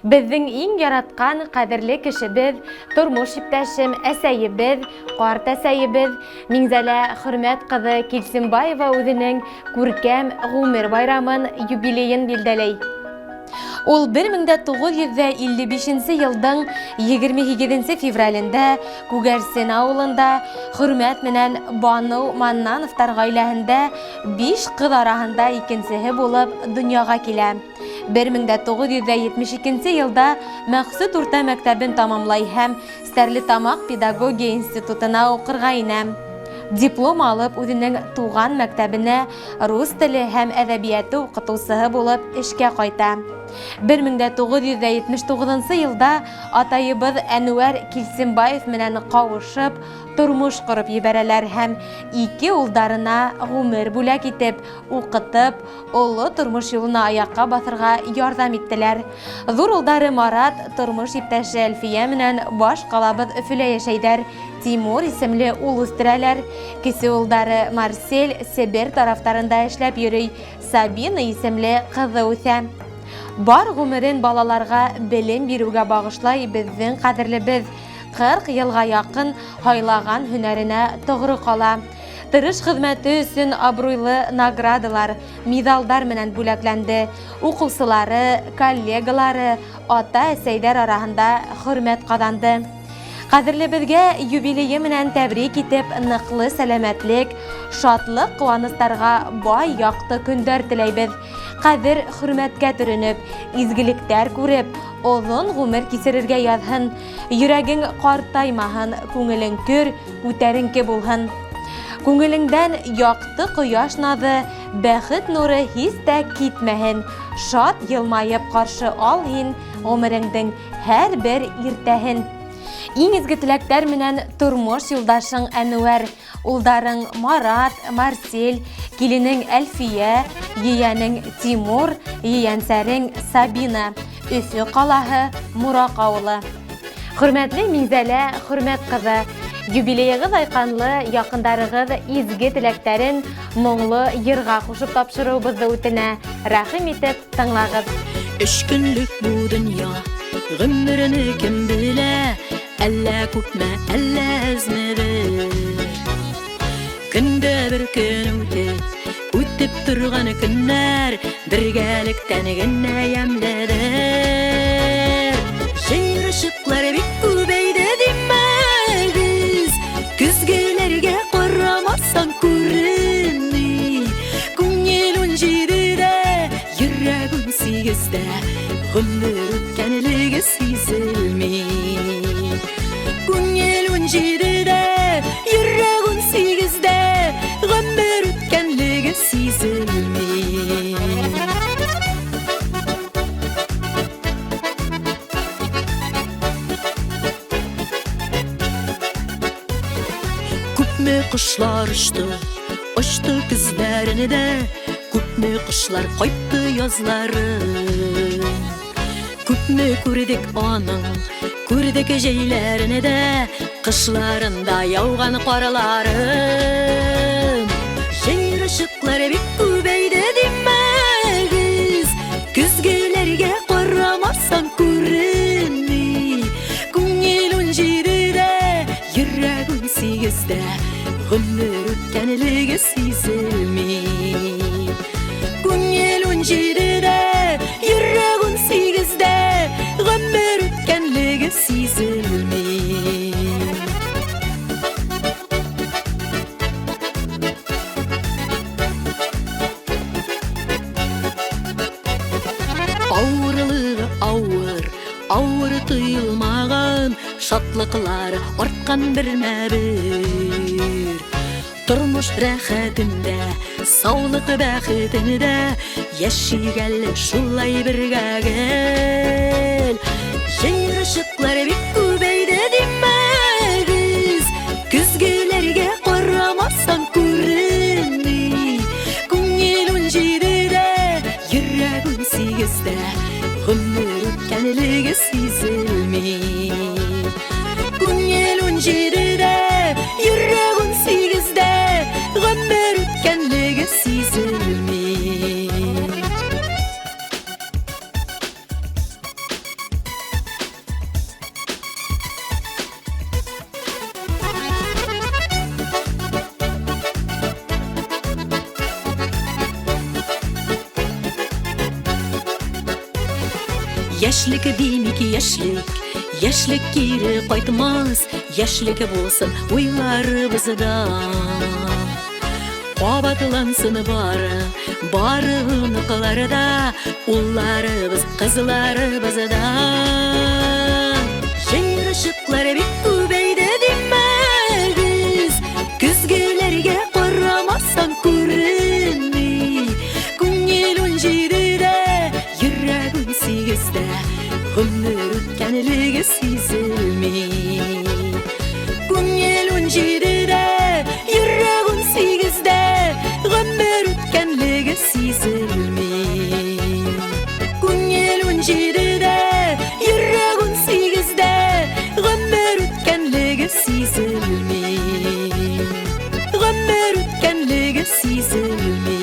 Беҙҙең иң яратҡан, ҡәҙерле кешебеҙ, тормош иптәшем, әсәйебеҙ, ҡарт әсәйебеҙ Миңзәлә Хөрмәт ҡыҙы Килсембаева үҙенең күркәм ғүмер байрамын, юбилейын билдәләй. Ул 1955 елдың 28 февралендә Күгәрсен авылында Хөрмәт менән Баныу Маннановтар гаиләһендә биш кыз араһында икенсеһе булып дөньяга килә. 1972 елда Мәкъсүт урта мәктәбен тамамлай һәм Стәрлетамак педагогия институтына укырга инә. Диплом алып, үзенең туган мәктәбенә рус теле һәм әдәбияты укытучыһы булып эшкә кайта. 1979 елда атайыбыз Әнвәр Килсембаев менән кавышып, тормыш корып җибәрәләр һәм ике улдарына гомер бүләк итеп, укытып, олы тормыш юлына аякка басырга ярдәм иттеләр. Зур улдары Марат тормыш иптәше Әлфия менән баш калабыз Өфөлә яшәйдәр. Тимур исемле ул үстерәләр. Кесе улдары Марсель Себер тарафтарында эшләп йөри. Сабина исемле кызы үсә. Бар гомерен балаларга белем бирүгә багышлай безнең кадерлебез. 40 елга якын һайлаган һөнәренә тугры кала. Тырыш хезмәте өчен абруйлы наградалар, миҙалдар менән бүләкләнде. Укыусылары, коллегалары, ата-әсәйҙәр араһында хөрмәт ҡаҙанды. Ҡәҙерлебеҙгә юбилейы менән тәбрик итеп, ныҡлы сәләмәтлек, шатлыҡ, ҡыуаныстарға бай яҡты көндәр теләйбеҙ. Ҡәҙер хөрмәткә төрөнөп, изгелектәр күреп, оҙон ғүмер кисерергә яҙһын. Йөрәгең ҡартаймаһын, күңелең көр, күтәренке булһын. Күңелеңдән яҡты ҡояш наҙы, бәхет нуры һис тә китмәһен. Шат йылмайып ҡаршы ал һин ғүмереңдең һәр бер иртәһен. Иң изге теләктәр менән тормош юлдашың Әнүәр, улдарың Марат, Марсель, киленең Әлфия, ейәнең Тимур, ейәнсәрең Сабина, Өфө ҡалаһы, Мораҡ ауылы. Хөрмәтле Миңзәлә Хөрмәт ҡыҙы, юбилейығыҙ айҡанлы, яҡындарығыҙ изге теләктәрен моңло йырға ҡушып тапшырыуыбыҙҙы үтенә. Рәхим итеп тыңлағыҙ. Өч көнлек бу дөнья, гомерне кем белә, әллә күпме, әллә әзмедер. Көндә бер көн үтеп, үтеп торган көннәр бергәлектән генә ямьледер. Җыерчыклар бик күбәйде димәгез, көзгеләргә карамасаң күренми. Күңел 17-дә, йөрәк 18-дә, гомер үткәнлеге сизелми. Күңел 17-дә, йөрәк 18-дә, гомер үткәнлеге сизелми. Күпме кошлар очты, очты көзләрендә, күпме кошлар кайтты язларын. Күпме күрдек аның, күрдек җәйләрен дә, кышларында яуган карларын. Җыерчыклар бик күбәйде димәгез, көзгеләргә карамасаң күренми. Күңел 17-дә, йөрәк 18-дә, гомер үткәнлеге сизелми. Күңел 17-дә, йөрәк 18-дә, гомер үткәнлеге сизелми. Авырлыгы авыр, авыр тоелмаган, шатлыклар арткан бермә-бер. Тормыш рәхәтендә, саулык бәхетендә яшик әле шулай бергә гел. Җыерчыклар бик күбәйде димәгез, көзгеләргә карамасаң күренми. Күңел 17-дә, йөрәк 18-дә, гомер үткәнлеге сизелми. Күңел 17-дә, йөрәк 18-дә, гомер үткәнлеге сизелми. Яшьлек димик, яшьлек, яшьлек кире кайтмас, яшьлек булсын уйларыбызда. Кабатлансын бары, бары оныкларда, улларыбыз, кызларыбыз да. Җыерчыклар бик күбәйде димәгез, көзгеләргә карамасаң күренми. Күңел 17-дә, йөрәк 18-дә, гомер үткәнлеге сизелми. Күңел 17-дә, йөрәк 18-дә, гомер үткәнлеге сизелми. Күңел 17-дә, йөрәк 18-дә, гомер үткәнлеге сизелми. Гомер үткәнлеге сизелми.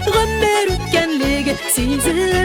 Гомер үткәнлеге сизелми.